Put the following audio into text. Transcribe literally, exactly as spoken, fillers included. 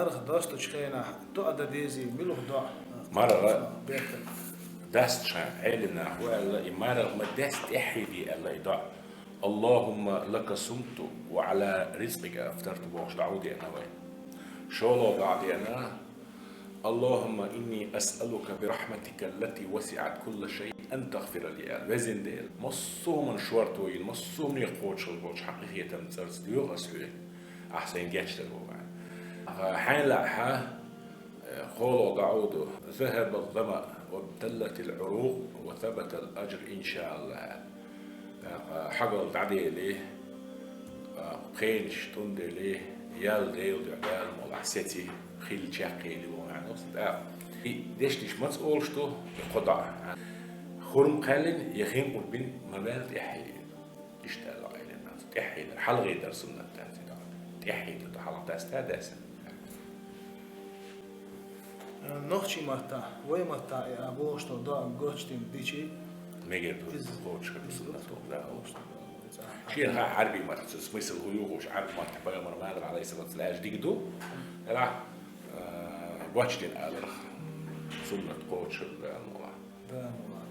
Марха достучу хенахь доӀа дан дезий, муьлха доӀа? Марха Бертан. Дастча Ӏелина хӀу аьлла, и марха ма даста тӀаьхье де аьлла и доӀа. اللهم لك صمت وعلى رزقك أفطرت бохуш доӀа деана вай. ШолгӀа доӀа деана: اللهم إني أسألك برحمتك التي وسعت كل شيء أن تغفر لي аьлла. Везан Дела, массо а хӀуманна шорто йина, массо а хӀуманах кхочуш болчу хьан къинхетам цӀарца доьху ас хьоьга, ахь сайна гечдар ву аьлла. Хьайна лаахь, кхоалгӀа доӀа ду: ذهب الظمأ وابتلت العروق وثبت الأجر إن شاء الله. Хьагал дӀадели, пхенаш тӀунделли, ял Делан дуьхьа Дала молахь сеци хилла чекхъели ву аьлла. И дешнаш маца олуш ду, и кхо доӀа. Хурма кхаьллина я хин къурбин ма ваьлла тӀаьхье. Иштта аьлла Ӏелина. ТӀаьхье дар, хьалхе дар суннат дац и доӀа. ТӀаьхье ду хьалха даста а даьсса. Нохчийн маттахь, вай маттахь и а бохуш долу доӀа гочдина дичи, Мегар ду, Иза- кхочуш хӀара иза суннат гочдина да. бохуш долу. Шен ха Ӏарби маттахь, цу смысл хӀу ю хууш, Ӏарби маттахь пайхамар ма аллара, алейхиссалату вассалам, аьлла дика ду. Ара, гочдина аларх суннат кхочуш хӀара да аьлла. Да, мула.